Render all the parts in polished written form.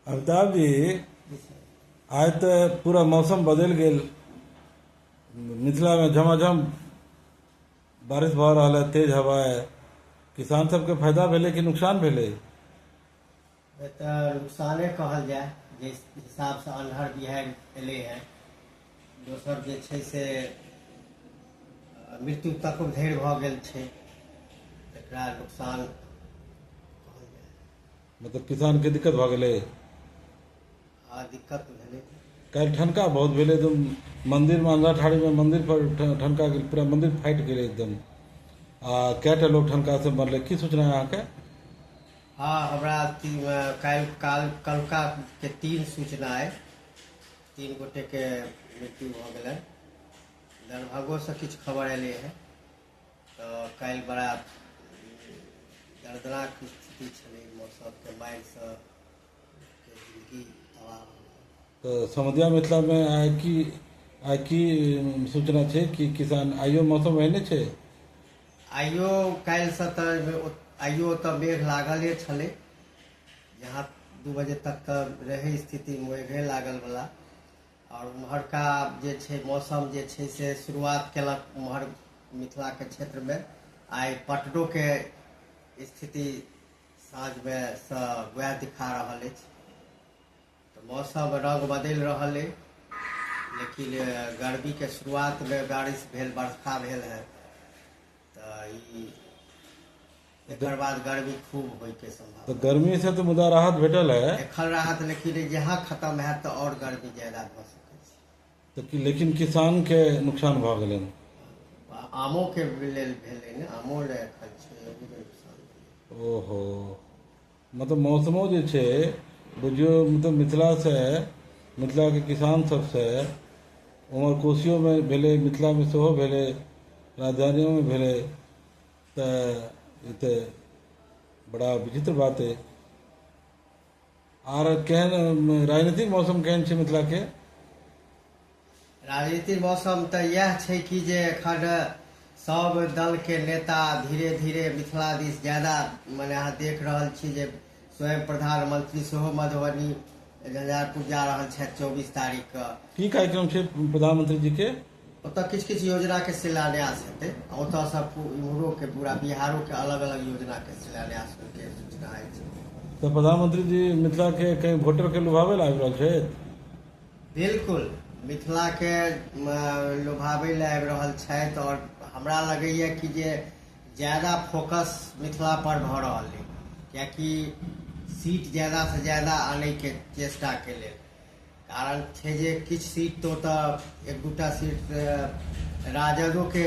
अमिताभ जी, आइ तऽ पूरा मौसम बदलि गेल। मिथिलामे झमाझम बारिश भऽ रहल है, तेज हवा है। किसान सबके फायदा भेलै कि नुकसान भेलै? तऽ नुकसाने कहल जाय, जे हिसाबसँ अन्हर बिहाड़ि एलै हँ। दोसर जे छै से मृत्यु तक धरि भऽ गेल छै, एकरा नुकसान कहल जाय। मतलब किसानके दिक्कत भऽ गेलै? हँ, दिक्कत भेलै। काल्हि ठनका बहुत भेलै एकदम मन्दिरमे, अंधराठाढ़ीमे मन्दिर पर ठनका गेल, पूरा मन्दिर फाटि गेलै एकदम, आ कएटा लोक ठनकासँ मरलै। की सूचना है अहाँके? हँ, हमरा काल्हि कलकाके 3 सूचना अइ। 3 गोटेके मृत्यु भऽ गेलनि। दरभंगोसँ किछु खबर एलै हँ। तऽ काल्हि बड़ा दर्दनाक स्थिति छलै, मौसमके मारिसँ के जिंदगी तबाह भऽ गेल। तऽ समदिया मिथिलामे आइ की सूचना छै कि किसान आइयो मौसम एहने छै? आइयो काल्हिसँ तऽ आइयो तऽ मेघ लागले छलै। जहाँ 2 बजे तक तऽ रहै स्थिति मेघे लागल वला। आओर उम्हरका जे छै मौसम जे छै से शुरुआत केलक उम्हर मिथिलाके क्षेत्रमे। आइ पटनोके स्थिति साँझमे सँ वएह दिखा रहल अछि। तऽ मौसम रङ्ग बदलि रहल अइ, लेकिन गर्मीके शुरुआतमे बारिश भेल, बरखा भेल है, तऽ ई एकर बाद गर्मी खूब होइके तऽ सम्भावना। गर्मीसँ तऽ मुदा राहत भेटल है? एखन राहत, लेकिन जहाँ खतम हैत तऽ आओर गर्मी ज्यादा भऽ सकै छै। तऽ कि लेकिन किसानके नुकसान भऽ गेलनि? आमोके लेल भेलै ने, आमो लए एखन छै, ओहूमे नुकसान भेलै। ओहो, मतलब मौसमो जे छै बुझियौ, मतलब मिथिलासँ, मिथिलाके किसान सबसँ उम्हर कोसियोमे भेलै, मिथिलामे सेहो भेलै, राजधानियोमे भेलै, तऽ ई तऽ बड़ा विचित्र बात अइ। आर केहन राजनीतिक मौसम केहन छै मिथिलाके? राजनीतिक मौसम तऽ इएह छै कि जे एखन सब दलके नेता धीरे धीरे मिथिला दिस ज्यादा, मने अहाँ देख रहल छी जे स्वयं प्रधानमंत्री सेहो मधुबनी, झंझारपुर जा रहल छथि 24 तारीखके। की कार्यक्रम छै प्रधानमंत्री जी के? ओतऽ किछु किछु योजनाके शिलान्यास हेतै। ओतऽसँ इम्हरोके पूरा बिहारोके अलग अलग योजनाके शिलान्यास होइके सूचना अछि। तऽ प्रधानमंत्री जी मिथिलाके कहीं वोटरके लुभाबै लए आबि रहल छथि? बिल्कुल, मिथिलाके लोभाबै लए आबि रहल छथि। आओर हमरा लगैए कि जे ज्यादा फोकस मिथिला पर भऽ रहल अइ, कियाकि सीट ज्यादासँ ज्यादा आनैके चेष्टाके लेल। कारण छै जे किछु सीट तऽ ओतऽ एक दूटा सीट राजदोके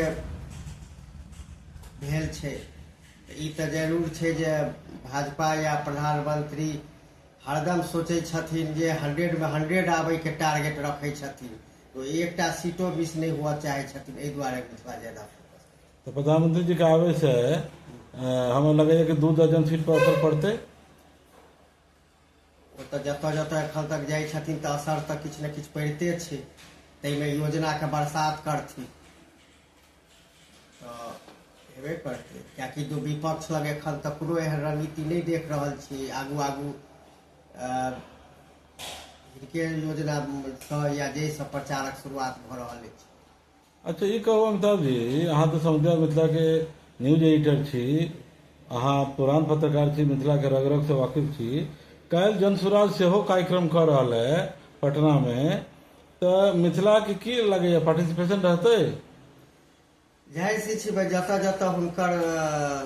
भेल छै। तऽ ई तऽ जरूर छै जे भाजपा या प्रधानमंत्री हरदम सोचै छथिन जे 100मे 100 आबैके टारगेट रखै छथिन, तऽ एकटा सीटो मिस नहि हुअ चाहै छथिन। एहि दुआरे मिथिला ज्यादा फोकस। तऽ प्रधानमंत्री जी के आबै से हमरा लगैए कि 2 दर्जन सीट पर असर पड़तै। ओ तऽ जतऽ जतऽ एखन तक जाइ छथिन तऽ असर तऽ किछु ने किछु पड़िते छै। ताहिमे योजनाके बरसात करथिन तऽ हेबे करतै, कियाकि दू विपक्ष लग एखन तक कोनो एहन रणनीति नहि देख रहल छी आगू आगू हिनके योजनासँ या जाहिसँ प्रचारक शुरुआत भऽ रहल अछि। अच्छा, ई कहू अमिताभ जी, अहाँ तऽ समदिया मिथिलाके न्यूज एडिटर छी, अहाँ पुरान पत्रकार छी, मिथिलाके रग रगसँ वाकिफ छी। काल्हि जनसुराज सेहो कार्यक्रम कऽ रहल है पटनामे, तऽ मिथिलाके की लगैए, पार्टिसिपेशन रहतै? जाहिर सी छै भाइ, जतऽ जतऽ हुनकर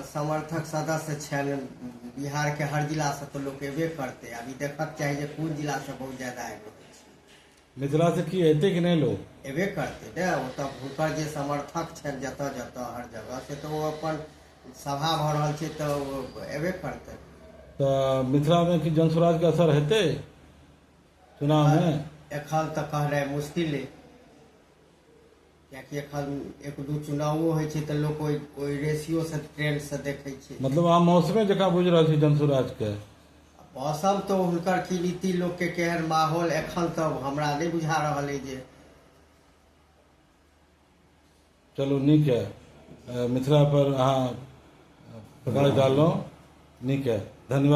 समर्थक सदस्य छनि, बिहारके हर जिलासँ तऽ लोक एबे करतै। आब ई देखक चाही जे कोन जिलासँ बहुत ज्यादा आबि रहल छै। मिथिलासँ की एतै कि नहि लोक? एबे करतै ने। ओतऽ हुनकर जे समर्थक छनि जतऽ जतऽ हर जगह से, तऽ ओ अपन सभा भऽ रहल छै तऽ ओ एबे करतै। तऽ मिथिलामे की जनसुराजके असर हेतै चुनावमे? एखन तऽ कहनाइ मुश्किल अइ, कियाकि एखन एक दू चुनावो होइ छै तऽ लोक ओहि ओहि रेशियोसँ, ट्रेंडसँ देखै छै। मतलब अहाँ मौसमे जकाँ बुझि रहल छी जनसुराजके? मौसम तऽ हुनकर की नीति, लोकके केहन माहौल, एखन तऽ हमरा नहि बुझा रहल अइ जे चलू, नीक है। मिथिला पर अहाँ प्रकाश डाललहुँ, नीक है, धन्यवाद।